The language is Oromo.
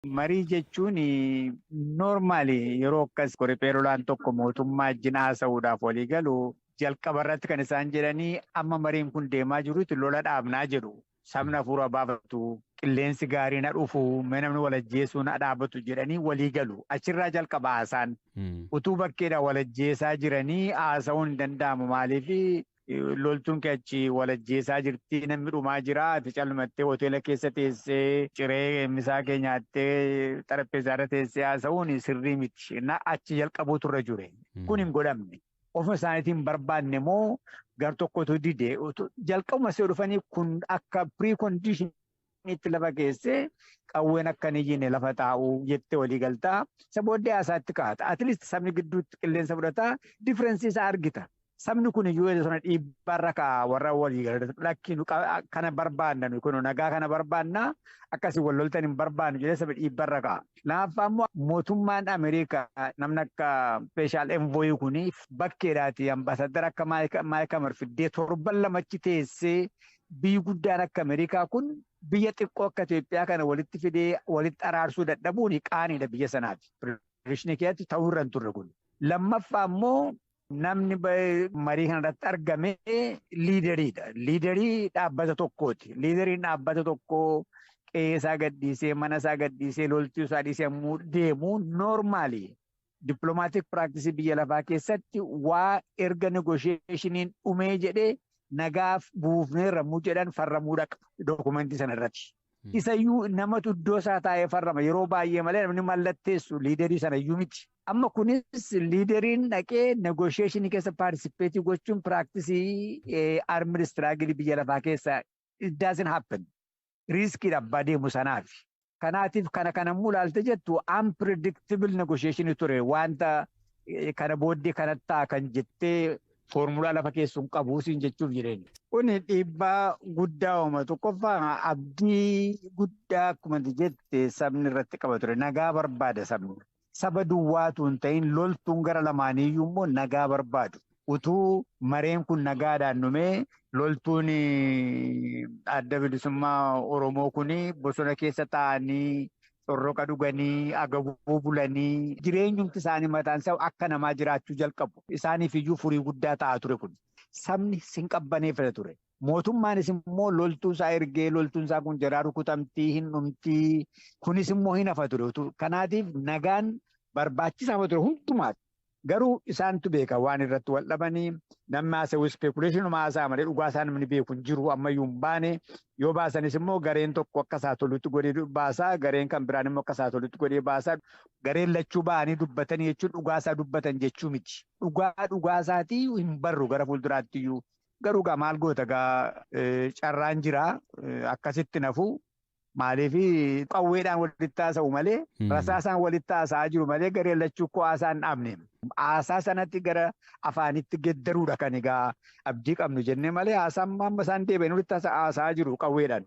Marii jechuun normally yeroo akkas riphee lolaan tokko mootummaa wajjin haasa'uudhaaf walii galu, jalqaba irratti kan isaan jedhanii amma mariin kun deemaa jirutti lola dhaabnaa jedhu. Sabni hafuura baafatu, qilleensi gaariin ha dhufu, namni walajjeesuun ha dhaabatu jedhanii walii galu. Achirraa jalqaba haasaan. Utuu bakkeedha walajjeesaa jiranii haasa'uun hin danda'amu. Maaliif? Loltuun kee achi walajjeesaa jirti, namni dhumaa jira, ati calmattee hoteela keessa teessee ciree misaa kee nyaattee xarapheezaa irra teessee haasa'uun sirrii miti. Achi jalqabuutu irra jire. Kun hin godhamne. Ofuma isaaniitiin barbaanne moo gar tokkotu dide? Jalqabuma see dhufanii kun akka precondition itti lafa keessee qawween akka hin iyyine lafa taa'uu jettee walii galtaa. Isa booddee haasaatti kaa'ata. At least sabni gidduutti qilleensa fudhataa, difference isaa argita. Sabni kun iyyuu sana dhiibbaarra kaa'a warra walii galata. Lakki, kana barbaanna, kun nagaa kana barbaanna, akkasii wal loltan hin barbaannu jedhee saba dhiibbaarra kaa'a. Lammaffaa immoo mootummaan Ameerikaa namni akka special envoy kuni bakkeedhaati ambaasaddara akka Mike Hammer fiddee torban lamachi teessee, biyyi guddaan akka Ameerikaa kun biyya xiqqoo akka Itoophiyaa kana walitti fidee walitti araarsuu dadhabuun qaaniidha biyya sanaati. Federeeshinii keessatti ta'uu irra hin turre kun. Lammaffaa immoo namni marii kanarratti argame leaderiidha. Leaderii dhaabbata tokkooti. Leaderiin dhaabbata tokkoo qe'ee isaa gadhiisee, mana isaa gadhiisee, loltuu isaa dhiisee yommuu deemu, normally diplomatic practice biyya lafaa keessatti waa erga negotiationiin dhumee jedhee nagaaf buufneerra muu jedhan farramuu dhaqa documentii sana irratti. Isayyuu namatu iddoo isaa taa'ee farrama yeroo baay'ee malee namni mallatteessu leaderii sana iyyuu miti. Amma kunis leaderiin dhaqee negotiationii keessa participate gochuun practice armed struggle biyya lafaa keessa it doesn't happen. Riskiidha abbaa deemu sanaaf. Kanaatiif kana kanammoo ilaalte jettu unpredictable negotiation ture, wanta kana booddee kanatti ta'a kan jettee foormulaa lafa keessuun qabu siin jechuuf jireenya. Kuni dhiibbaa guddaa uuma. Tokkoffaa, abdii guddaa akkuma jette sabni irratti qaba ture. Nagaa barbaada sabni. Saba duwwaatu hin ta'in, loltuun gara lamaaniiyyuu immoo nagaa barbaadu. Utuu mareen kun nagaadhaan dhumee, loltuun Adda Bilisummaa Oromoo kun bosona keessa taa'anii corroqa dhuganii agabuu bulanii jireenyumti isaanii mataan isaa akka namaa jiraachuu jalqabu. Isaaniif iyyuu furii guddaa ta'aa ture kun. Sabni sin qabbaneeffata ture. Mootummaanis immoo loltuu isaa ergee loltuun isaa kun jaraa rukutamtii hin dhumtii, kunis immoo hin hafa ture. Kanaatiif nagaan barbaachisaa ture hundumaati. Garuu isaantu beeka waan irratti wal dhabanii. Namni haasa'u speculationuma haasa'a malee dhugaa isaa namni beeku hin jiru, ammayyuu hin baane. Yoo baasanis immoo gareen tokko akka isaa tolutti godhee baasaa, gareen kan biraan immoo akka isaa tolutti godhee baasaa. Gareen lachuu ba'anii dubbatanii jechuun dhugaa isaa dubbatan jechuu miti. Dhugaa dhugaa isaatii hin barru gara fuulduraatti iyyuu. Garuu gaa maal goota gaa, carraan jira akkasitti nafu. Maaliif? Qawweedhaan walitti haasa'u malee, rasaasaan walitti haasa'aa jiru malee gareen lachuu koo haasaa hin dhaabne. Haasaa sanatti gara afaanitti geddaruudha kan egaa abdii qabnu jennee malee haasaan amma isaan deebi'anii walitti haasa'aa jiru qawweedhaan.